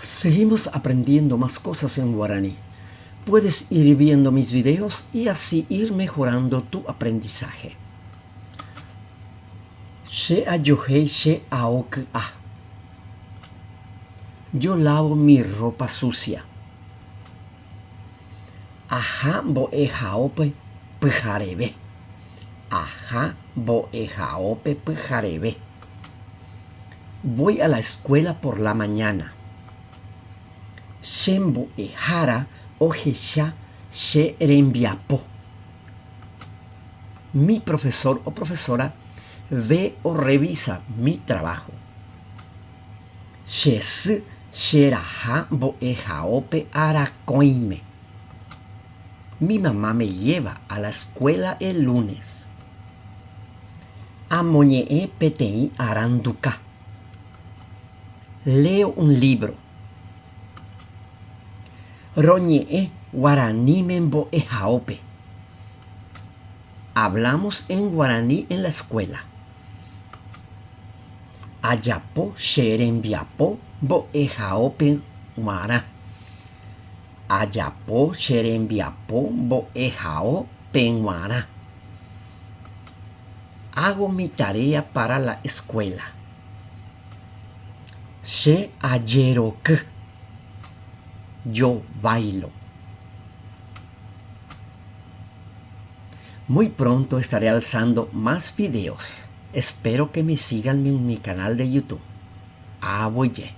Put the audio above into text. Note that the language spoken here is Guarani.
Seguimos aprendiendo más cosas en guaraní. Puedes ir viendo mis videos y así ir mejorando tu aprendizaje. Che ajohéi che ao ky'a. Yo lavo mi ropa sucia. Aha mbo'ehaópe pyhareve. Aha mbo'ehaópe pyhareve. Voy a la escuela por la mañana. Che mbo'ehára ohecha che rembiapo. Mi profesor o profesora ve o revisa mi trabajo. Che sy cheraha mbo'ehaópe arakõime. Mi mamá me lleva a la escuela el lunes. Amoñe'ẽ peteĩ aranduka. Leo un libro. Roñe'ẽ guaraníme mbo'ehaópe. Hablamos en guaraní en la escuela. Ajapo che rembiapo mbo'ehaópe g̃uarã. Ajapo che rembiapo mbo'ehaópe g̃uarã. Hago mi tarea para la escuela. Che ajeroky. Yo bailo. Muy pronto estaré alzando más videos. Espero que me sigan en mi canal de YouTube. Aguyje.